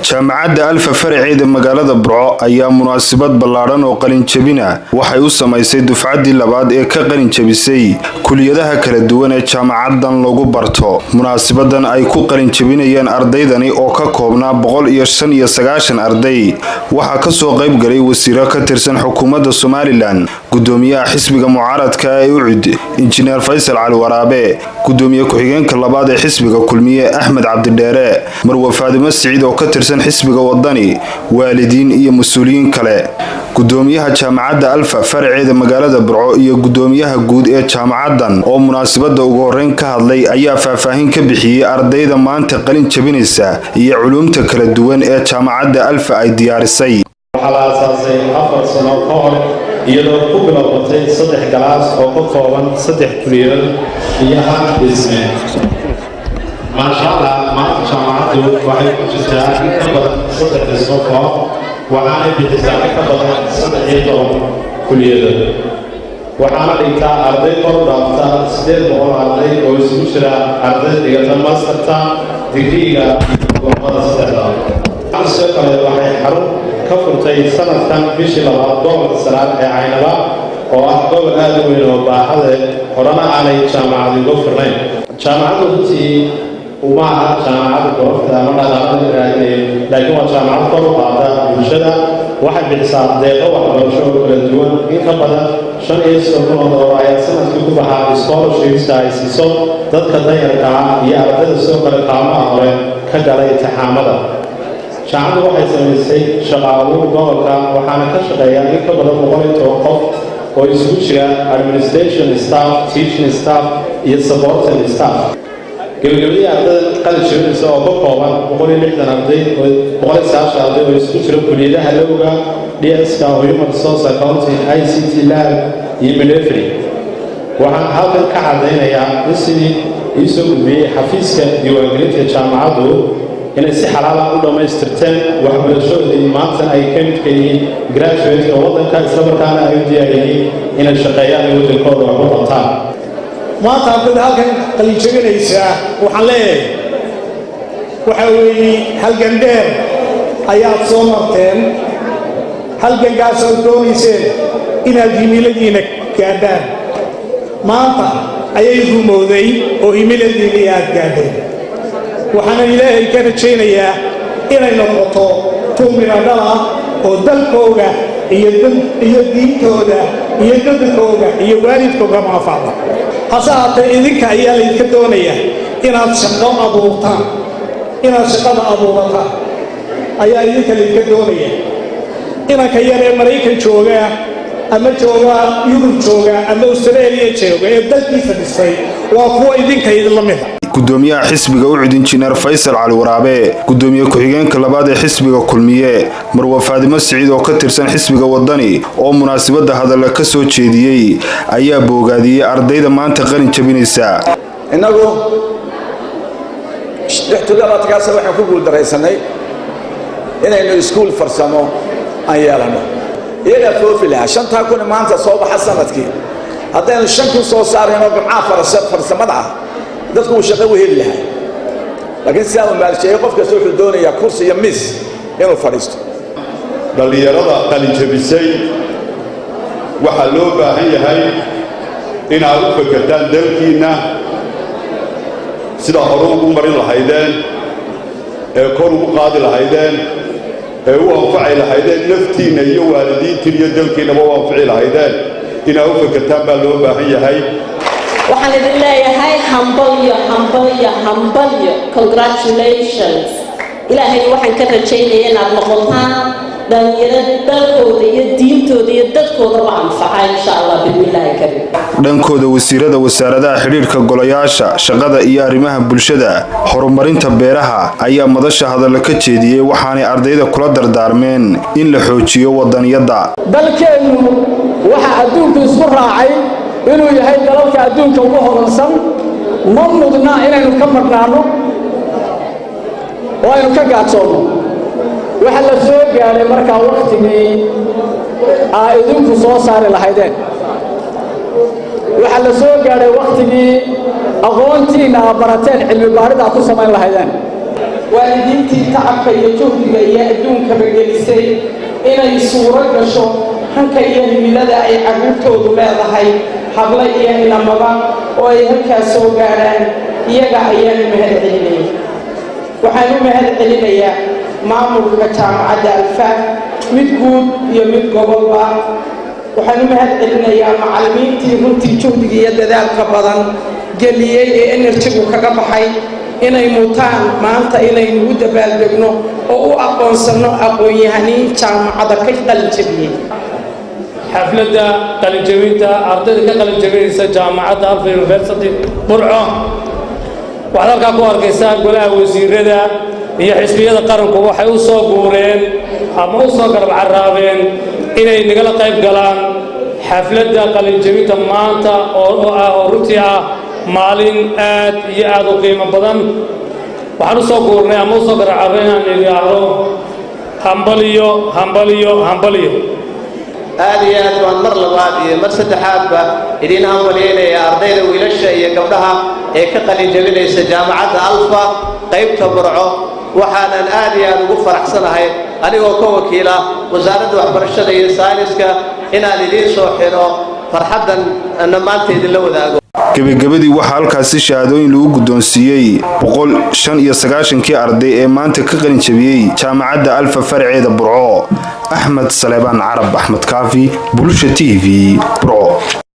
Jaamacadda Alfa faraceeda magaalada Burco ayaa munaasabad ballaadhan oo qalinjabina waxay u samaysay dufcaddii labaad ee ka qalinjabisay kuliyadaha kala duwan ee jaamacadan lagu barto. Munaasabadan ay ku qalinjabinayeen ardaydani oo ka koobnaa 195 arday waxaa kasoo qayb galay wasiiro ka tirsan xukuumadda Somaliland, gudoomiyaha xisbiga mucaaradka ee UCID, Injineer Faysal Cali Waraabe, gudoomiye ku-xigeenka labaad ee xisbiga Kulmiye, Axmed Cabdidheere, Marwe Faadimo Siciid oo ka tirsan xisbiga Wadani, waalidiin iyo mas-uuliyiin kale. Gudoomiyaha Jaamacadda Alfa faraceeda magaalada Burco iyo gudoomiyaha guud ee jaamacadan oo munaasabada ugu horeyn ka hadlay ayaa faahfaahin ka bixiyey ardayda maanta qalin jabinaysa iyo culuumta kala duwan ee Jaamacadda Alfa ay diyaarisay. Waxaa la aasaasay 4 sano ka hor, iyadoo ku bilowbatay saddex class oo ka kooban saddex kuliyadood iyo hal dhisme. Maasha Allah, maanta jaamacaddu waxay ku jirtaa in ka badan saddex dhismo koox, waxaanay bixisaa in ka badan 13 kuliyadood, waxaana dhigtaa arday kor u dhaafta 800 arday oo isugu jira arday dhigata masterta, digriiga iyo dibloomada saddexda. Sidoo kale waxay xarun ka furtay sanadkan bishii labaad gobolka Saraar ee Caynaba, oo ah gobol aad u weyn oo baaxade horena aanay jaamacad uga furnayn. Jaamacaddu runtii uma aha jaamacadda goobta ama dhaqaalada raadinayo, laakiin waa jaamacad kor u qaada bulshada. Waxay bixisaa deeqo waxbarasho oo kala duwan. In ka badan 35,000 oo doolar ayaa sanadkii ku baxaa scholarshipska ay siiso dadka danyarka ah iyo ardayda sidoo kale kaalmaha hore ka galay imtixaamada. Jaamacaddu waxay samaysay shaqo abuur gobolka, waxaana ka shaqeeya in ka badan 110 qof oo isugu jira administration staff, teaching staff iyo supporting staff. Gabagabadii, ardayda qalin jabinaysa oo ka kooban 160 arday, 190 arday oo isugu jira kuliyadaha lawga, DS-ka, human resource, accounting, ICT lab iyo midwifery, waxaan halkan ka caddaynayaa in sidii iisoo gudbiyey xafiiska diiwaangelinta jaamacaddu inay si xalaala u dhammaystirteen waxbarashadoodii, maantana ay ka midka yihiin graduate-ka waddanka, islamarkaana ay u diyaar yihiin inay shaqeeyaan ay waddankooda wax u qabtaan. Maanta ardayda halkan qalinjabinaysaa waxaan leeyahay, waxaa weeye, halgan dheer ayaad soo marteen, halgankaasood doonayseen inaad himiladiina gaadhaan. Maanta ayay rumowday oo himiladiinii aad gaadheen. Waxaana Ilaahay ka rajaynayaa inay noqoto tuumina dhal ah oo dalkooga iyo diintooda iyo dadkooga iyo waalidkooga manfacda. Hase haatee, idinka ayaa laydinka doonayaa inaad shaqo abuurtaan, inaad shaqada abuurataan ayaa idinka laydinka doonaya. Inanka yar ee Maraykan jooga ama jooga Yurub jooga ama Australia jooga ee dalkiisa dhisay waa kuwa idinka idinla mida. Gudoomiyaha xisbiga UCID, Injineer Faysal Cali Waraabe, gudoomiye ku-xigeenka labaad ee xisbiga Kulmiye, Marwe Faadimo Siciid oo ka tirsan xisbiga Wadani oo munaasabada hadalla ka soo jeediyey ayaa boogaadiyey ardayda maanta qalin jabinaysa. Innagu 26-kaas waxaan ku guuldaraysanay inaynu iskuul farsamo aan yeelano. Iyagaa foofi lahaa shantaa kun maanta soo baxa sanadkii. Haddaynu 5,000 soo saarayno gamcaha farsamada ah, dadku uu shaqo u heli lahaa. Laakiin sidaa uu maalsheeyey, qof kasta wuxuu doonayaa kursi iyo miis inuu fadhiisto. Dhallinyarada qalinjabisay, waxaa loo baahan yahay inaad u fekertaan dalkiinna sidaa hore ugu marin lahaydeen, ee kor ugu qaadi lahaydeen, ee u anfaci lahaydeen naftiinna iyo waalidiintiin iyo dalkiinnaba u anfici lahaydeen. Inaad u fekertaan baa loo baahan yahay. Waxaan idin leeyahay hambalyo, hambalyo, hambalyo, congratulations. Ilaahay waxaan ka rajaynaya inaad noqotaan dhalinyaro dalkooda iyo diintooda iyo dadkoodaba anfaca, insha Allah, bismillaahi karim. Dhankooda, wasiirada wasaaradaha xidhiidhka golayaasha, shaqada iyo arrimaha bulshada, horumarinta beeraha ayaa madasha hadalla ka jeediyey, waxaanay ardayda kula dardaarmeen in la xoojiyo wadaniyadda. Dalkeennu waxa adduunku isku raacay inuu yahay dalalka adduunka ugu hodansan. Ma mudna inaynu ka marhnaanno oo aynu ka gaadsoonno. Waxa la soo gaadhay markaa wakhtigii aa idinku soo saari lahaydeen. Waxaa la soo gaadhay wakhtigii aqoontiinna aa barateen cilmi baadhid aad ku samayn lahaydeen. Waalidiintii tacabka iyo juhdiga iyo adduunkaba gelisay inay suuro gasho hanka iyo himilada ay carruurtoodu leedahay, hablo iyo inamaba, oo ay halkaas soo gaadhaan, iyaga ayaan u mahad celinaya. Waxaan u mahad celinayaa maamulka Jaamacadda Alfa, mid guud iyo mid gobolba. Waxaan u mahad celinayaa macallimiintii runtii juhdiga iyo dadaalka badan geliyey ee energy-gu kaga baxay inay mutaan maanta inaynu u dabaaldegno oo u aqoonsanno aqoon-yahaniin jaamacadda ka qalinjabiyey. Xafladda qalinjabinta ardayda ka qalinjabinaysa jaamacadda Alfa University Burco, waxaad halkaa ku arkaysaan golaha wasiirada iyo xisbiyada qaranku waxay u soo guureen ama u soo garab carraabeen inay nagala qayb galaan xafladda qalinjabinta maanta oo ah oo runtii ah maalin aad iyo aad u qiimo badan. Waxaan u soo guurnay ama u soo garab carraabay inaan idhaahdo hambaliyo, hambaliyo, hambaliyo. Aad iyo aad baan mar labaad iyo mar saddexaadba idiin hambalyaynaya ardayda wiilasha iyo gabdhaha ee ka qalin jabinaysa Jaamacadda Alfa qaybta Burco. Waxaanan aad iyo aad ugu faraxsanahay, anigoo ka wakiila Wasaaradda Waxbarashada iyo Sayniska, inaan idiin soo xidho farxaddan na maanta idinla wadaago. Gebagabadii, waxaa halkaasi shahaadooyin lagu guddoonsiiyey 195-kii arday ee maanta ka qalin jabiyey Jaamacadda Alfa faraceeda Burco. Axmed Saleebaan Carab, Axmed Kaafi, Bulsha TV, Burco.